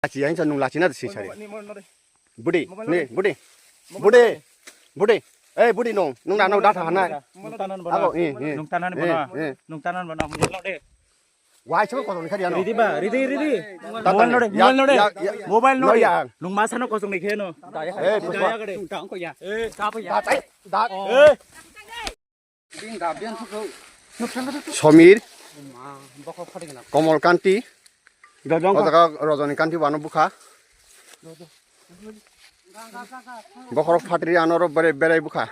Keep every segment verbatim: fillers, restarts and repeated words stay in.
Lachi yang sa nung lachi na si sari. Budi, ni budi. Budi. Budi. Eh, budi nung, nung na nung data hanai. Ago, eh, eh. Nung tanan bono. Nung tanan bono. Wai chama kosong ni khari ano. Ridi ba, ridi, ridi. Mobile nore, mobile nore. Mobile nore. Nung masa no kosong ni kheno. Eh, kusma. Eh, tapa ya. Datai, dat. Eh. Somir, Komol Kanti, o jaga Rojoni Kanti wano bukha. Bokhorok phatri anoro berai, berai bukha.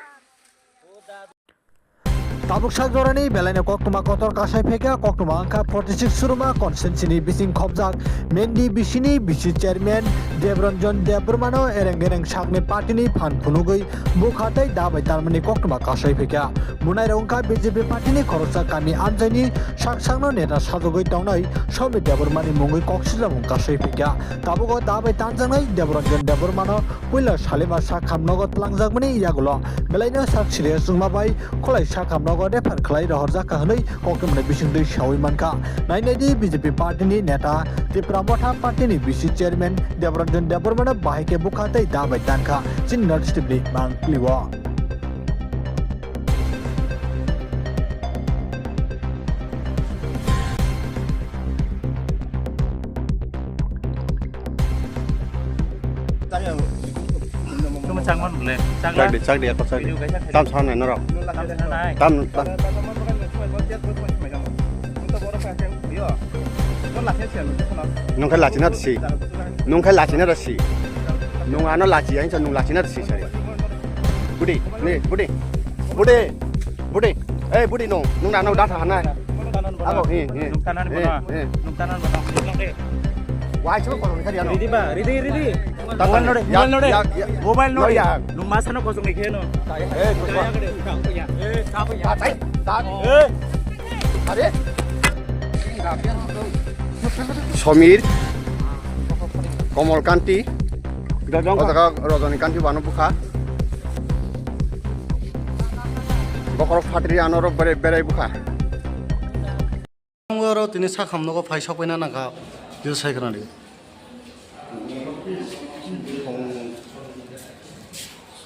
Tabuk sak jorani belaino koktwma kotor kasai phaikha, koktwma wngkha forty six Suruma constituency ni bising khobjak Mendi bisini bisi chairman Debranjan Debbarmano ereng dereng sakni party ni phan phunugwi bukha tei da bai tanmani koktwma kasai phaikha. Bunairok wngkha B J P party ni khoroksa kami amchaini sak sakno neta sajagwi tongnai Somir Debbarmani mungwi koksijamung kasai phaikha. Tabuk o da bai tanjaknai Debranjan Debbarmano puila Salima sak hamnogo twlangjakmani yagulo belaino sak serious wngma bai khwlai sak hamnogo refer khlai rohorjakha hwnwi koktwmani bisingtwi sawi mankha. Nainai di B J P party ni neta Tipra Motha party ni bisi chairman Debranjan Debbarmano bahai khe bukha tei da bai tankha chini North East ni mangpili o. Chakdi, chakdi, ako chakdi. Tam sana norok. Tam, tam. Nungkhe lachina rwsi. Nungkhe lachina rwsi. Nung ano lachi, ang sa nung lachina rwsi sari. Budi, ni, budi. Budi. Budi. Eh, budi nung. Nung ano data hanai. Ako, eh, eh. Nung tanan bono. Nung tanan bono. Wai chama kosong ni khari ano. Ridi ba, ridi, ridi. Mobile nore, mobile nore. Mobile nore. Nung masa no kosong ni kheno. Eh, kusma. Eh, tapa ya. Datai, dat. Eh. Are? Somir, Komol Kanti, o jaga Rojoni Kanti wano bukha. Bokhorok phatri anoro berai, berai bukha. Oro tini sakham nogo phai sokpaina nangkha, je sai khwnadi.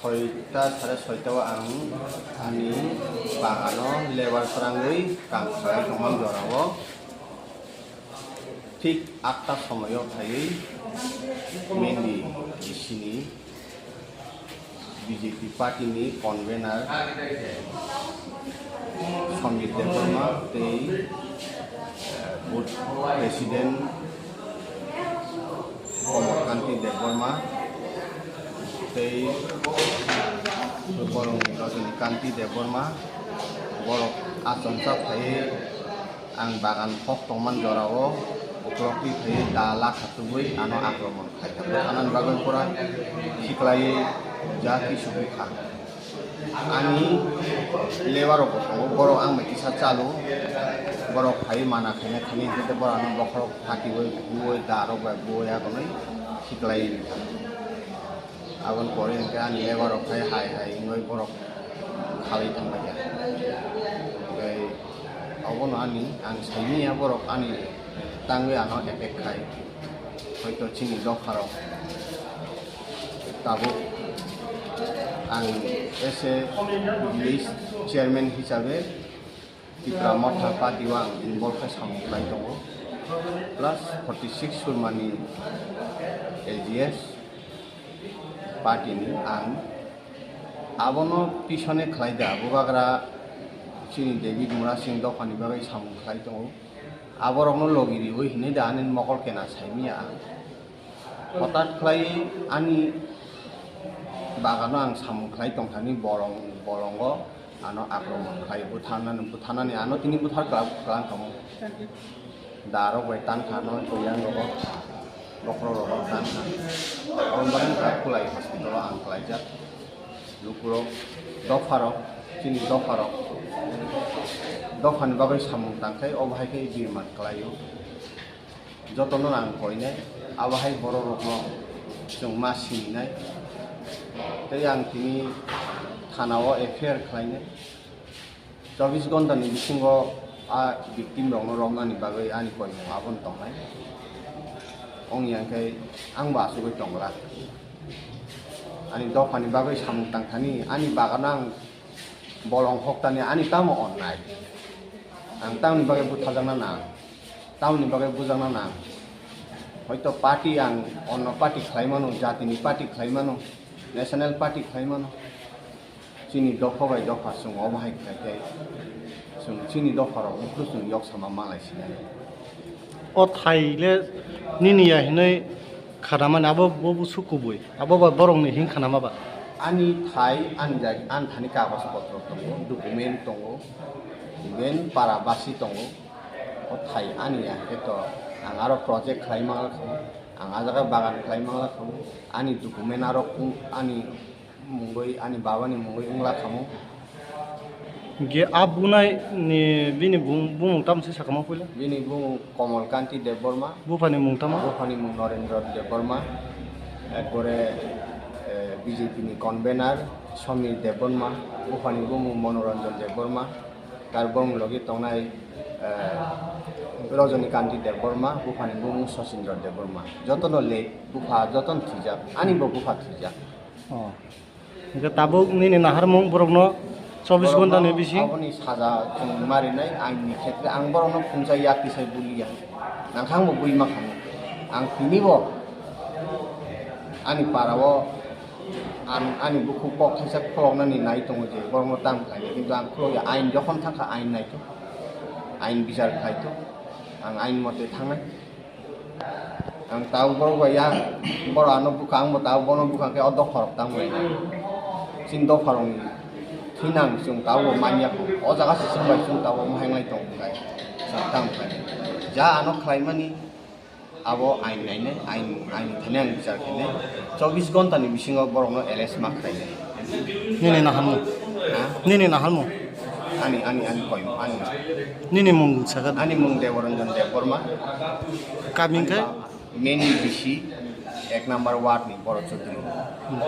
Soita, sare soita o ang ani bagano lebar kwrangwi kam khlai tongmani jorao, thik atta somoio phaiwi Mendi bisini B J P party ni convener Samir Debbarma tei, eh, booth president Komol Kanti Debbarma tei borokni Rajani Kanti Debbarma, borok achomsa phaiwi ang bagan kok tongmani jorao uklok twi phaiwi da lakha tubui ano akromon khaikha. Bwthanani bagwi pura khiklaiwi ja kisu bukha. Ani lebar rok bo tongo, borok ang bai kisa chalo, borok phaiwi mana khaina thani, hwnkhe borok ano bokhorok phatiwi buwi da rok bai buwi agonwi khiklaiwi rikha. Aboni pore hwnkhe ani lebar rok khai hai hai wngwi borok khalwi thangbaikha. Tei obono ani, ang saimanya borok ani tangwi ano attack khai. Hoito chini dopharok tabuk ang as a village chairman hisabe Tipra Motha party o ang involve khe samung khlai tongo, plus forty six Surmani L G S party ni ang abono pisone khlai da, bubagra chini David Murasing dophani bagwi samung khlai tongo, aborokno logi riwi hinwi da ani mokol kena saimanya ang. Hotat khlai ani bagano ang samung khlai tongthani bolong, bolongo ano akromon khlai butharnani, butharnani ano tini buthar kla-, klang kamo. Da rok bai tan kha no, to yang rok, bokhorok rok tan kha. Aboni bagwi kha Khulai hospital o ang khlaijak. Lukurok, dopharok, chini dopharok, dophani bagwi samung tangkhai, obo hai khe birman khlaio. Jotono ang koinai, abo hai borok rokno chwng ma sininai. Tei ang tini thana o F I R khlainai. Chobbish ghonta ni bisingo a victim rokno romnani bagwi ani koimung abono tongnai. Wng ya khe ang bo asugwi tongla. Ani dophani bagwi samung tang thani, ani bagano ang bolong hoktani, ani tamo onnai? Ang tamoni bagwi butharjakna nang, tamoni bagwi bujakna nang. Hoito party ang onno party khlai mano, jatini party khlai mano, national party khlai mano. Chini dopha bai dopha chwng omo hai khlai khe chwng chini dopharok buphuru chwng yok sama manlai sinai. O thai le nini ya hinwi khanamani abo bo busu kubui, abo ba borokni hing khanama ba? Ani thai, ani jai-, ani thani kagoj potro tongo, document tongo, even para basi tongo. O thai ani ya khe to ang aro project khlai mangla kho, ang a jaga bagan khlai mangla kho, ani document aro kung-, ani mungwi, ani babani mungwi wngla khamu. Ge a bunai ni bini bung-, bumung tamo se sakama puila? Bini bumung Komol Kanti Debbarma. Buphani mung tamo? Buphani mung Norendra Debbarma. Ekpore, eh, B J P ni convener Somir Debbarma. Buphani bumung Manoranjan Debbarma. Tar bumung logi tongnai, eh, Rajani Kanti Debbarma. Buphani bumung Sachindra Debbarma. Jotono le bupha, jotono thwijak. Ani bo bupha thwijak. Oh. Hingke tabuk nini naharmung borokno chobbish ghonta ni bising? Borokno aboni saja chwng marinai ain ni khetre ang borokno phungsa ya tisai buliya. Nangkha ang bo bui ma khamu. Ang tini bo ani para o an-, ani bukhuk kok thaisa khuloknani nai tongo je borokno tamo khainai, kintu ang khulokya, ain jokhon thangkha ain naithok, ain bichar khaithok, ang ain mote thangnai. Ang tabuk borok bai ya, borok ano bwkha, ang bo tabuk bono bwkha khe o dophorok tamo lai. Chini dophorokni thinang chwng tabuk bo manya kho. O jaga se chwng bai chwng tabuk bo mahenglai tong khlai. Chwng tamo khlai. Ja ano khlaimani abo ain nainai, ain, ain thani ang bichar khainai. Chobbish ghonta ni bisingo borokno arrest ma khlainai. Nini naharmung? Ha? Nini naharmung? Ani, ani, ani koimung, ani. Nini mung sakha? Ani mung Deboranjan Debbarma. Kami hwnkhe? Meni bisi ek number ward ni Boro Chaudhuri. Hmm.